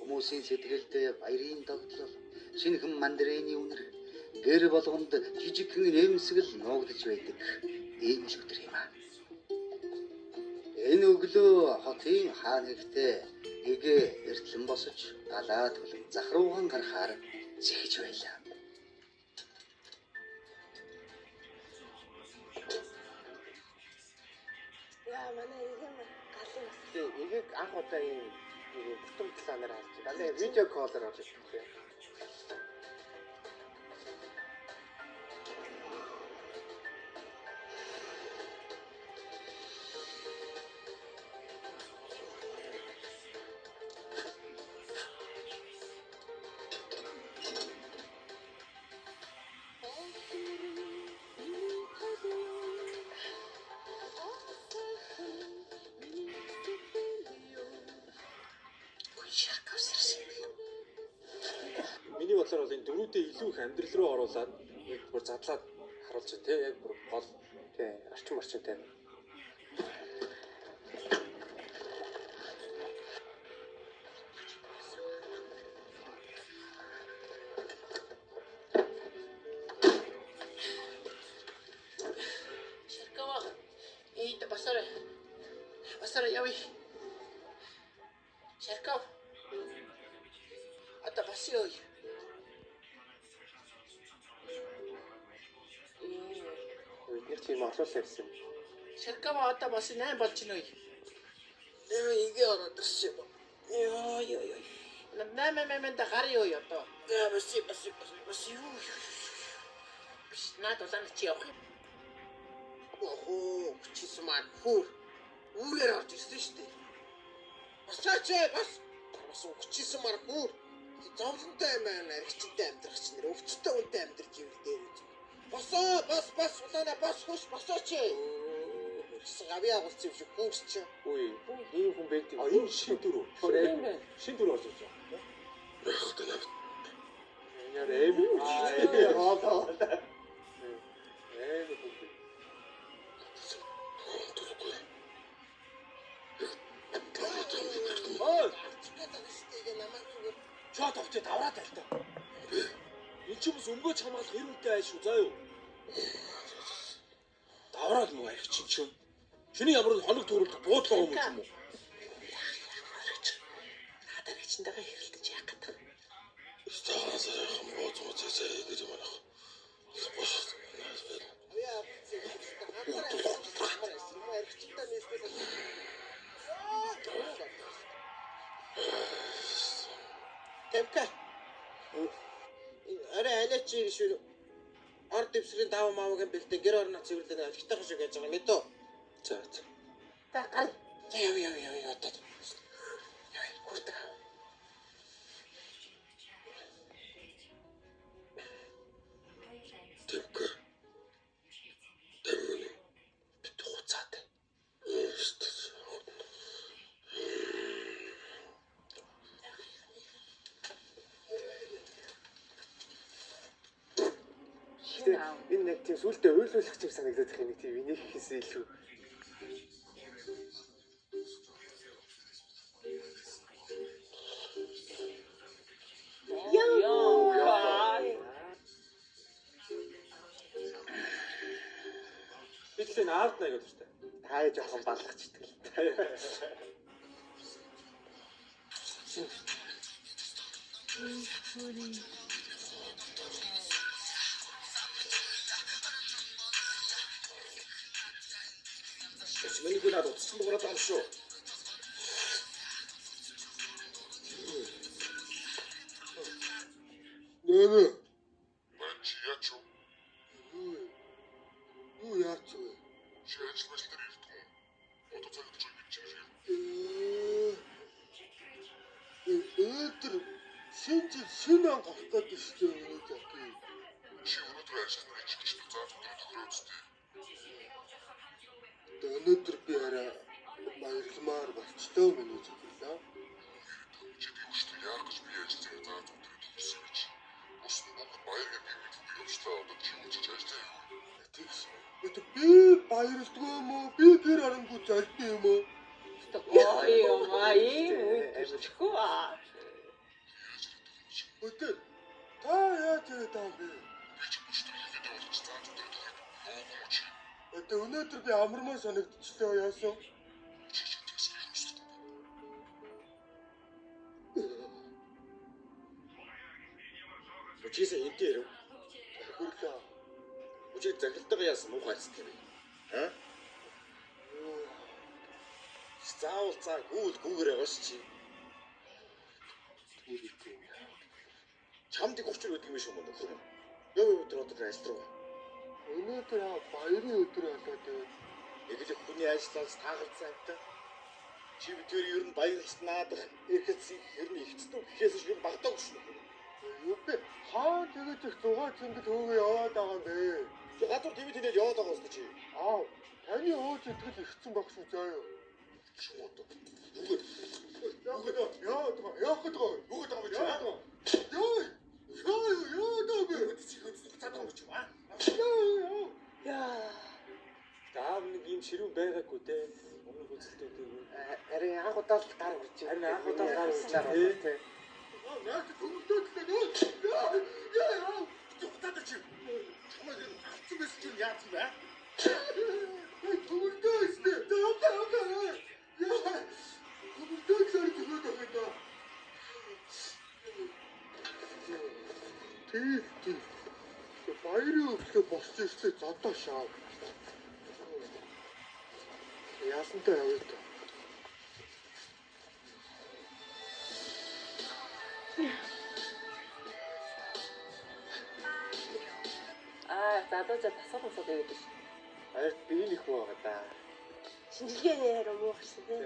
Хүмүүсийн сэтгэлд баярын догдлол, шинэхэн мандарины үнэр, гэр болгонд жижигхэн нэмсгэл нуугдаж байдаг ийм л өдөр юм аа. Энэ өглөө хотын хаа нэгтээ эгэ эртлэн босож галаа түлэн зах руугаан гарахаар зэхэж байлаа. Яа, манай эгэ маань галын бас. Тий, эгийг анх удаа ийм нэг бүтэн планаар харж байна. Дандаа видео коллоор орж ирдэг юм. Шаркав сэрсэн юм. Миний бодлоор бол энэ дөрүүдээ илүү их амьдрал руу оруулаад яг бүр задлаад харуулж байна тий. Яг бүр гол Тий, орчин морчинтай. Шаркава. Эд басара. Басара явъя. Шаркав. Одоо бас ёо. Бид тийм орлуулсан байсан. Шаркава одоо бас 8 болж байна. Яа, игээ ороод ирсэн юм. Яа, яа, яа. 8 8 да гар ёо одоо. Яа, бас бас бас бас юу. Биш, наад улаан чи явах юм. Охоо, хүчсэн маань хүүр. Үүрээр орж ирсэн шүү дээ. Босооч ээ, бас. Бас хүчсэн маань хүүр. Зовлонтой юм байна, аригчтай амьдрах чинь нэр өвчтэй үнтэй амьдрч ивэл дээр үз. Босоо, бас бас улаана бас хөш босооч ээ. Хүчсэн гавьяа агуулсан юм шиг хүүрч чи. Үгүй ийм хүн байд юм. А энэ шин дөрөв. Шин дөрөв орж ирж байгаа. Яар эм юу ч. Хоол хоол. Эм хүн. Ой, чоо товчоо давраад байлаа. Энд чи бас өмгөөч хамгаалах хэр үнэтэй ааш шүү заа юу. Давраад нөгөө арих чинь чинь. Чиний ямар нэг хоног төрөлд буудлага юм юм уу? Наад аригчтайгаа хэрэлдэж яах гэдэг. Гавьяа агуулсан юм шиг ганцаараа юм аригчтай нийслээс. Тавка. Арай алиач шүү. Ор дэвсгэрийн даваа маавгийн бэлтээ гэр орноо цэвэрлээ алигтайхан шиг яаж байгаа мэдөө. За за. Та гар. За яв яв яв яв одоо. Яв хүрдэг. Бит хуцаатай. Гэтэ энэ яг тийм сүултээ уйлуулах юм санагдаад их юм нэг тийм инех хийсэн илүү. Яа. Би тэгэхээр энэ аавд нэг гэдэг шүү Та жоохон балгачдаг л. дээ. Миний хүү надад утсан дуурайд байгаа юм шүү. Нэрэ. Ман чи яач вэ? Юу яач вэ? Чи ажил мэл дээр ирдэг юм. Одоо цагт чи ингэж ирэх. Өнөөдөр шинэ жил шинэ он гарах гэдэг шүү дээ миний жаки. Чи өнөөдөр ажил нь хичээч заа зүгтэр тохироо үстэй. Одоо өнөөдөр би арай баярламаар болчтой миний зөвлөө. Чи тийм шүү дээ. Яах гэж би ажил цагаа заа зүгтэр тохирсон гэж. Бус нь бүгд баяр гэдэг юм явчлаа. Одоо чи үжиж ажиллаа юу? Тэгс. Одоо би баярлдгүй юм уу? Би гэр оронгүй золдсон юм уу? Гоё юм аа, ийм үед төрчихгүй аа. Өтөө та яаж ирээд байгаа юм бэ? Би ч өчтөр хэлээд болж заа зүтэр тохиод яваагүй чи. Өтөө өнөөдөр би амармаа санагдчихлаа яасан? Чи ч тэгс хариуцлага. Үчээсээ энтэй ирэв. Хөрлөө. Үчээ захиралтайгаа яасан муухай харьцдаг юм бэ? Аа? Заавал заа гүүл гүүгээр байгаа ш чи. Чамд их учир өгдөг юм шиг юм нөхөр юм. Яв яв өдөр одоо ажил руу. Өнөөдөр баярын өдөр болоод тэгээд Нэг л хүний ажиллаас таагалцсан амтаа. Чи бид тэр ер нь баярлж наадах ирэхэд ер нь ихцдэг гэхээс ер нь багтаагүй шүү нөхөр. Юу бэ? Хаан тэгэж их зугаа цэнгэл хөөгөө яваад байгаа юм бэ? Чи гадуур твит хийнээд яваад байгаа юм чи. Аа, таны өөж итгэл ихсэн баг шүү заа юу. Чи одоо нүгээр Яа, яа, яах гээд байгаа юм? юу гэдэг юм бэ чи? Яа, яа, яа, яа, бэ? Чи хөдөлгөх цаад байгаа юм чи аа? Яа, Яа. Аав нэг юм ширүүн байгаагүй те. Өмнөх үзэлтүүдийг Харин анх удаа л гар үрж. Харин анх удаа л гар үрж байгаа тий. тий. яа, наад төгөлдөөд л яа, яа, яа. Чи хутаад чи. Чамайг энэ авцсан байсан чинь яасан бэ? Төгөлдөө өснө. Яа, яа, яа. Төгөлдөө л төгөөд байгаа юм да. Тий, тий. Баярын өглөө босч ирсэн зодоо шаа. Яасантай явъя та. Аа, залуучууд тасгал мусаад өгöd ш. Баярт бие нэг хүү байгаа да. Шинжилгээний хариу муу гарсан тий.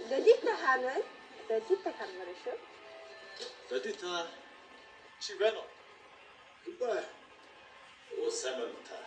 Лолита хаана байна? Лолита хармаар шүү. Лолита чи байна уу? Хинбэ. Оо сайн байна та.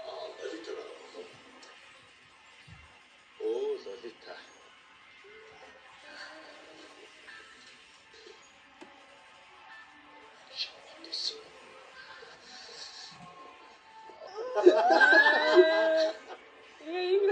Аа, Лолита байна уу? Оо, Лолита. Ээ, юм.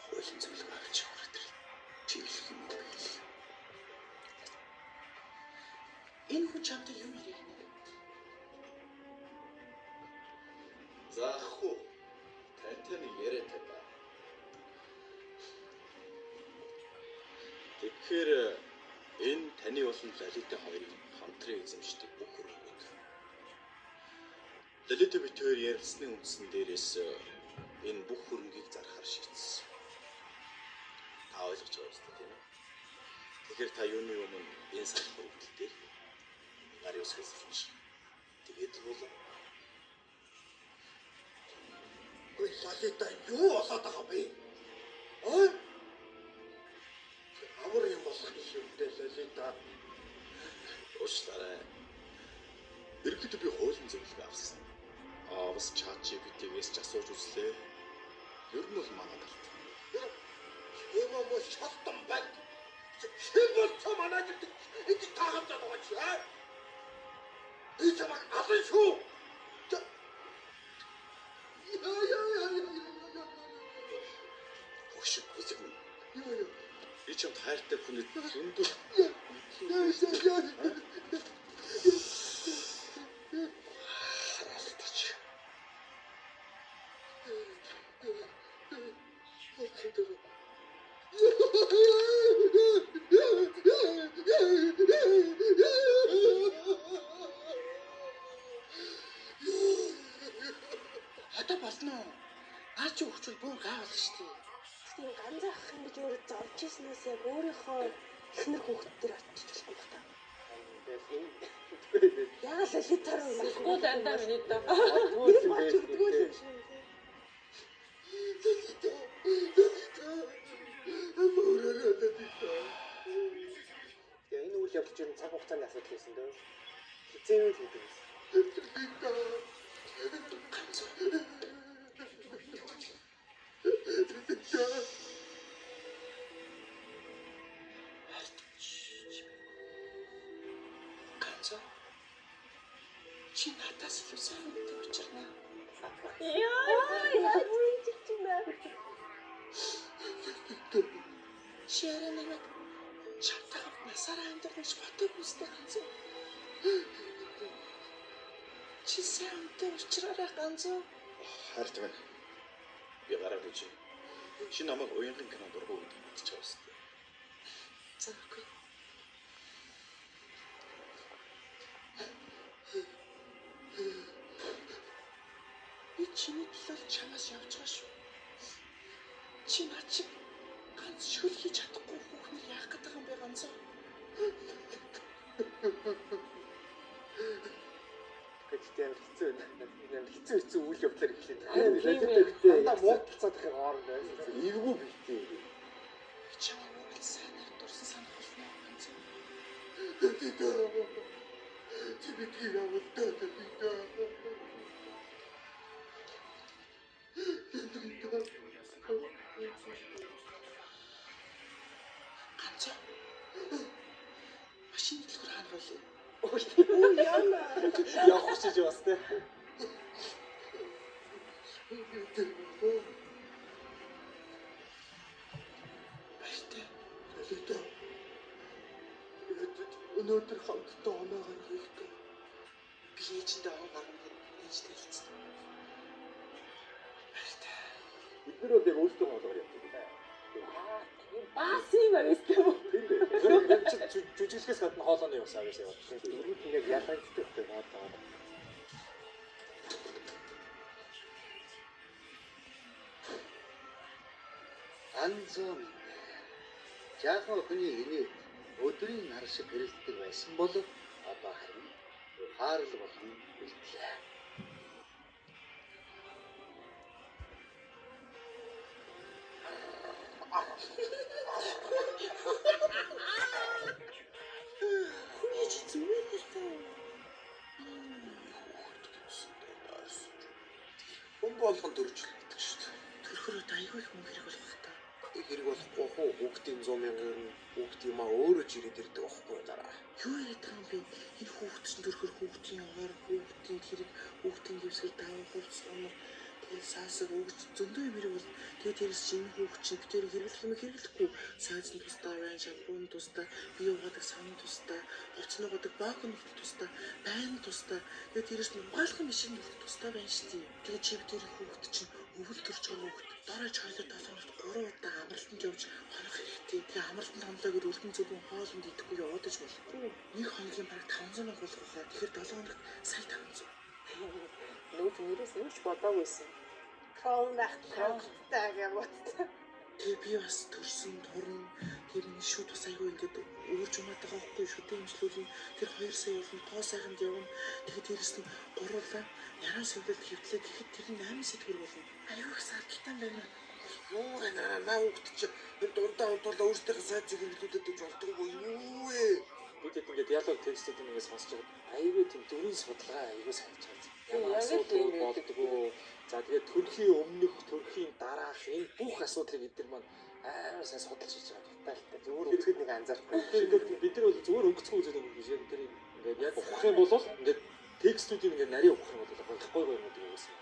Хуулийн зөвлөгөө авч явах тэр чи хэлэх юм уу бэл. Энэ хүн чамтай юм ярих нэ. За хүү. Тантай нэг яриатай ба. Тэгэхээр энэ таны болон Лолита хоёрын хамтран эзэмшдэг бүх хөрөнгүүд. Лолита бит хоёр ярилцсны үндсэн дээрээс энэ бүх хөрөнгийг зарахар шийдсэн. Та ойлгож байгаа үстэй тийм ээ. Тэгэхээр та юуны өмнө энэ сарх хөрөнгөл дээр гар ёсгол зарлаш. Тэгээд л болов. Ой, Лолита юу болоод байгаа юм бэ? Ой. Амар юм болох юм дээ, Лолита. Уучлаарай. Ерөнхийдөө би хуулийн зөвлөгөө авсан. Аа бас ChatGPT-гээс ч асууж үзлээ. Ер нь бол манай талд. Юм уу шалтан байна. Хэн болцоо манай гэрт ингэж таагалдаад байгаа чи аа? Би чамайг алан шүү. Яа яа яа яа. Хөшиг хүсэг минь. Яа яа. Би чамд хайртай хүнээ зөндөл Яа яа яа. хараалтаж. Одоо болно уу? Наа чи хөвчөл бөөн гайвал шүү дээ. Тийм ганцаарх юм гэж өөрөө зовж ирснээс яг өөрийнхөө эхнэр хүүхэд дээр очиж болох юм ба та. Тэгэл энэ түгээр Яг л Лолита руу Болохгүй л андаа миний даа. Тэр болж өгдгөө л юм шиг. Тэгээ энэ үйл явдал чинь цаг хугацааны асуудал байсан дөө. Хизээвэл гэдэг юм. Чи надаас илүү сайн үнэтэй учирна. Яа, яаж хийж байна? Чи арай намайг чамтай хамт насаараа амьдрах гэж бодоогүй үстэй ганцуу. Чи сайн үнэтэй учраарай ганцуу. Хайрт минь. Би гараад ижээ. Чи намайг уянган кино дургу гэдэг мэдчихэж байгаа үстэй. За үгүй. Би чиний төлөө чамаас явж байгаа шүү. Чи над шиг ганц шүл хийж чадахгүй хүүхнэр яах гээд байгаа юм бэ ганцоо? Гэхдээ амар хэцүү байна. Энэ амар хэцүү хэцүү үйл явдлаар эхлэх. Тийм ээ. Дандаа муудалцаад их хооронд байна. Эвгүй битээ. Би чамайг үргэлж сайнаар дурсан санах болно ганцоо. Тэдээ. Чи бидгийг явуулдаа тэдээ. Ганцоо. Машины дэлгүүр хаана байлээ? Үу яана. Явах гэж бас те. Баяртай. Тэдээ. Өнөөдөр хамтдаа оноо гаргая л доо. Би ээжиндээ оноо гаргана гэж ээжтэй хэлсэн. Баяртай. Бид нар бол яг өөрсдөө хоолоор явдаг. Бас юм авис тийм үү? Тэр яг чи жүжиглэхээс гадна хоолойны бас авис яваад. Дөрүүд нь яг ялангчтай хөтэй хоолоо. Ганзуу минь. Жаахан охины инээд өдрийн нар шиг гэрэлтдэг байсан бол одоо харин ухаарл болон бэлтлээ. Хүний чи зүгээр л таа. Хүн болгон төрж л байдаг шүү дээ. Төрхөр одоо айгүй их мөнгө хэрэг болох та. Хэрэг болохгүй хөө хүүхдийн 100 мянган хүүхд юм а өөрөө ч ирээд ирдэг байхгүй дараа. Юу яриад байгаа юм бэ? Энэ хүүхд чинь төрхөр хүүхдийн яваар, хүүхдийн хэрэг, хүүхдийн дэвсгэр, даваа хувцас гомор тэгэл саасаг өгч зөндөө юм хэрэг бол тэгээ дээрээс чинь энэ хүүхд чинь битээр хэрэглэх юм хэрэглэхгүй сайз нь тусдаа байна, шампунь тусдаа, бие угаадаг сан тусдаа, хувцас нугаадаг баак нь хүртэл тусдаа, байн тусдаа. Тэгээ дээрээс нь угаалгын машин хүртэл тусдаа байна шүү дээ. Тэгээ чи битээр хүүхд чинь өвөл төрж байгаа хүүхд дорой чойлоо 7 хоногт 3 удаа амралтанд явж хонох хэрэгтэй. Тэгээ амралтанд хонлоо гэд өргөн зүгэн хоолнд идэхгүй яваад иж болохгүй. Нэг хоногийн бараг 500 мянга болох байхаа. Тэгэхээр 7 хоногт сая 500. Нүүж нэрээс юу ч бодоагүйсэн. Крон байх кронтай гэж бодсон. Тэгээ би бас төрсөн турна. Тэр миний шүд бас айгүй ингээд өөрч унаад байгаа байхгүй шүдээ имжлүүлнэ. Тэр 2 сая болно, тоо сайханд явна. Тэгээ дээрэс нь гуруулаа яран сэвлэлт хэвтлээ гэхэд тэр нь 8 сая төгрөг болно. Айгүй их сардaltaй байна. Юу вэ наа наа хүүхд чи энэ дундаа унтуулаа өөрсдийнхээ сайд зэг хэрэглүүдэд гэж болдгоо юу вэ? Бид хэд ингээд диалог текстүүд ингээд сонсож байгаад айгүй тийм дүрийн судалгаа айгүй сайн хийж байгаа. Ямар Яг л асуудал тийм байдаг. болдгоо. За тэгээд төрхийн өмнөх, төрхийн дараах энэ бүх асуудлыг эдгээр маань амар сайн судалж хийж байгаа детальтай. Зүгээр үзэхэд нэг анзаарахгүй. Тэгэхээр ингээд бид нар бол зүгээр өнгөцгөн үзээд юм биш. Яг тэр ингээд яг ухах юм бол ингээд текстүүдийг ингээд нарийн ухах юм бол их гой гой юмнууд угаасан.